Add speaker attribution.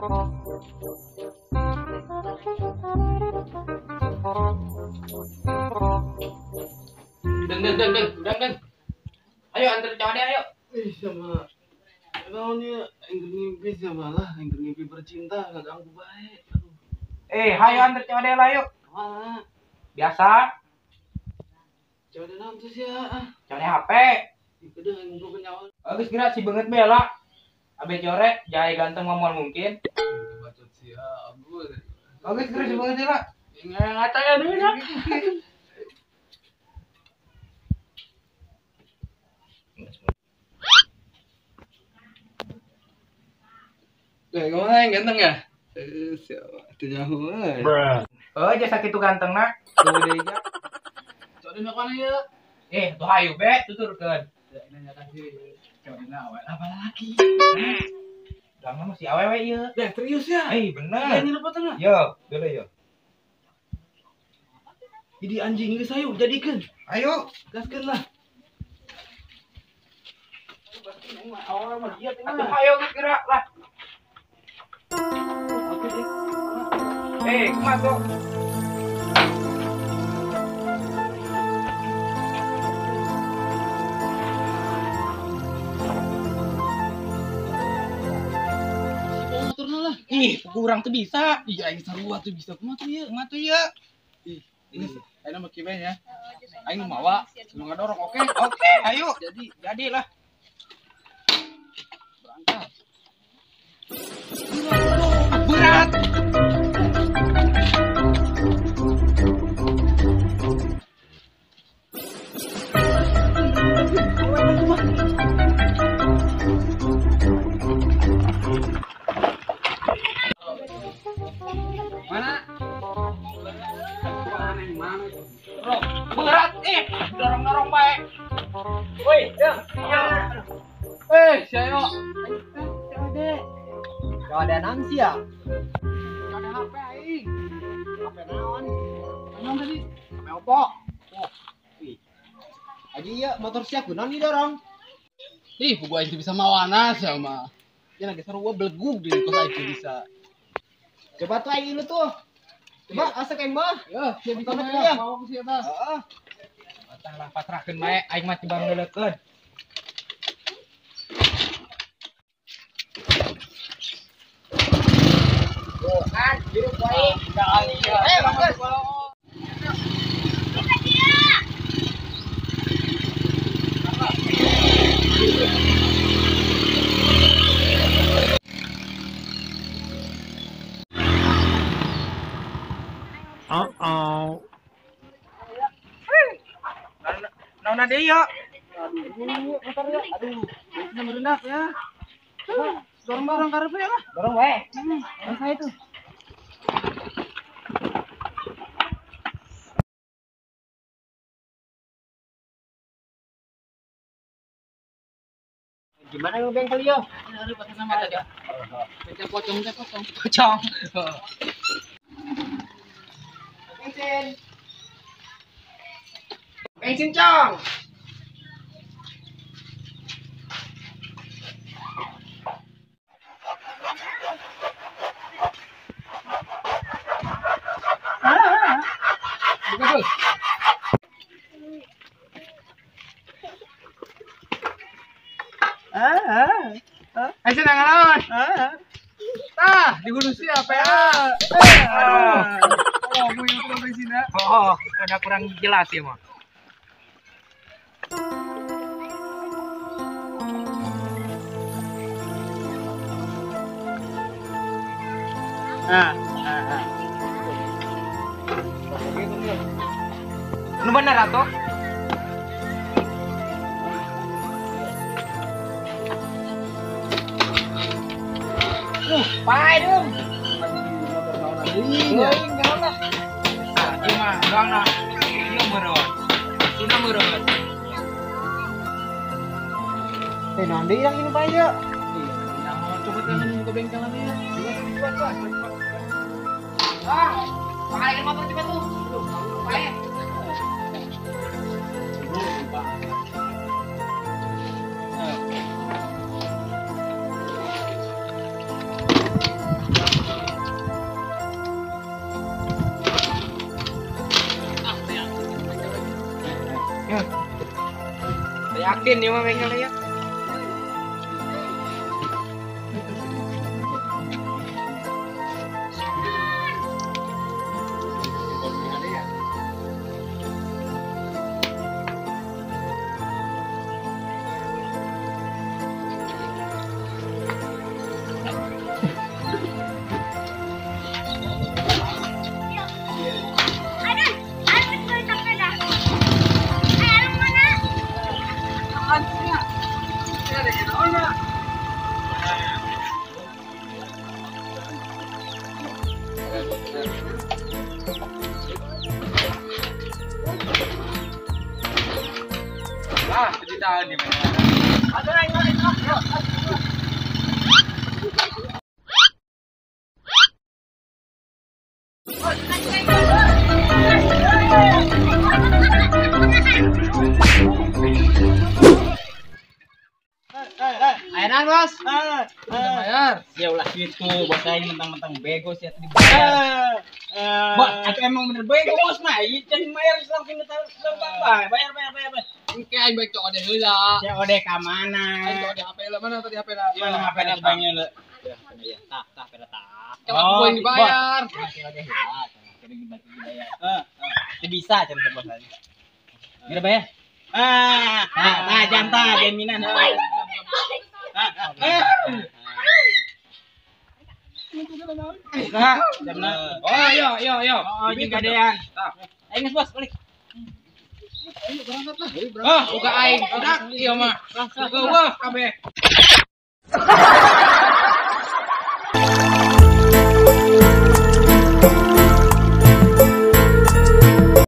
Speaker 1: Den. Ayo antar cowok ayo.
Speaker 2: Ih, sama naonnya aing ngimpi sama lah, aing ngimpi bercinta kaganggu bae. Aduh.
Speaker 1: Hayo antar cowok lah yuk.
Speaker 2: Kemana?
Speaker 1: Biasa.
Speaker 2: Cowok naon tuh sih ya?
Speaker 1: Cowok HP.
Speaker 2: Itu deh aing ngumpulkeun nyawa.
Speaker 1: Bagus kira si banget bela. Abe core jahe ganteng mah moal mungkin.
Speaker 2: Bacot sih ya, abu.
Speaker 1: Bagus kira si banget lah.
Speaker 2: Ngata ya dulu dah. Kemana yang ganteng ya? Siapa? Itu jauh.
Speaker 1: Oh, jasa kitu ganteng nak. Tuh deui ja.
Speaker 2: Cok dina kana ieu?
Speaker 1: Tuh hayu be tuturkeun.
Speaker 2: Ya ini nyata sih. Cok dina awe apa lagi?
Speaker 1: Dang mah si awewe ieu.
Speaker 2: Deh, serius ya?
Speaker 1: Bener.
Speaker 2: Ini lupa tengah.
Speaker 1: Yo, dulu yo.
Speaker 2: Jadi anjing geus ayo jadikeun.
Speaker 1: Ayo,
Speaker 2: gaskeun lah.
Speaker 1: Atuh hayu geus gerak lah. Kumaha tuh?
Speaker 2: Motorna lah.
Speaker 1: Ih, kurang tuh bisa.
Speaker 2: Iya, aing sarua tuh bisa. Kumaha tuh ieu?
Speaker 1: Kumaha tuh ieu?
Speaker 2: Ih, ini aing mah kieu ya. Aing mawa, nu ngadorong, oke?
Speaker 1: Oke, ayo.
Speaker 2: Jadi,
Speaker 1: jadilah.
Speaker 2: Berangkat.
Speaker 1: Berat.
Speaker 2: Mana?
Speaker 1: Berat, dorong-dorong baik. Woi, ya.
Speaker 2: Siayo.
Speaker 3: Ada naon sih ya?
Speaker 2: Ada HP aing.
Speaker 3: HP naon?
Speaker 2: Naon tadi?
Speaker 3: HP opo? Oh. Wih. Aji ieu motor sia kunaon didorong?
Speaker 2: Ih, gua aing bisa mawana sia mah. Ya lagi sarua belegug di kos aing bisa.
Speaker 3: Coba tuh aing lu tuh. Coba asek aing mah.
Speaker 2: Ya, sia bisa
Speaker 3: mah
Speaker 2: ya. Mau ku sia tah.
Speaker 3: Heeh.
Speaker 1: Tah lah pasrahkeun bae aing mah timbang leulekeun. Kan hirup wae. Bagus.
Speaker 4: Uh-oh.
Speaker 1: Naon deui ya?
Speaker 2: Aduh, motor ya. Aduh, bisa merendak ya. Dorong-dorong karep ya lah.
Speaker 1: Dorong wae.
Speaker 2: Saya itu.
Speaker 3: Gimana lu bengkel yo?
Speaker 2: Ini pakai sama aja. Pocong teh pocong.
Speaker 1: Pocong.
Speaker 3: Bensin. Bensin cong.
Speaker 2: Buka tuh. Ayo nang naon? Tah, dibunuh siapa ya? Aduh. Oh, gue yang kurang bensinnya.
Speaker 1: Oh, udah kurang jelas ya, mah.
Speaker 3: Nah,
Speaker 1: Nu bener atuh? Pae dong.
Speaker 2: Iya.
Speaker 1: Ah, ieu mah doangna. Ieu meureun. Sina meureun.
Speaker 3: Naon deui yang ini pae ieu?
Speaker 2: Iya, mau coba tangan ke bengkelan ya.
Speaker 1: Coba. Ah, balikin motor cepat tuh. Pae. Adin ieu mah bengkel ya. Ah, sejutaan nih.
Speaker 2: Ayeuna bos.
Speaker 1: Bayar. Ya ulah gitu, bos aing mentang-mentang bego sih atuh dibayar. Bos, atuh emang bener bego bos mah. Ieu can bayar langsung lempang bae. Bayar.
Speaker 2: Engke aing baik cok ode heula.
Speaker 1: Cok ode ka mana?
Speaker 2: Aing cok ode HP lah mana tadi HP lah.
Speaker 1: Mana HP lah bangnya le. Ya, tah tah pera tah.
Speaker 2: Kalau aku dibayar.
Speaker 1: Cok ode heula. Cok ode dibayar. Heeh. Teu bisa can teh bos aing. Mira bayar. Ah, nah janta jaminan. Nah,
Speaker 2: oh, yo yo yo.
Speaker 1: Oh, gadean. Ayo geus bos, balik.
Speaker 2: Ayo berangkat lah. Oh, buka aing. Udah, ieu mah. Wah, kabeh.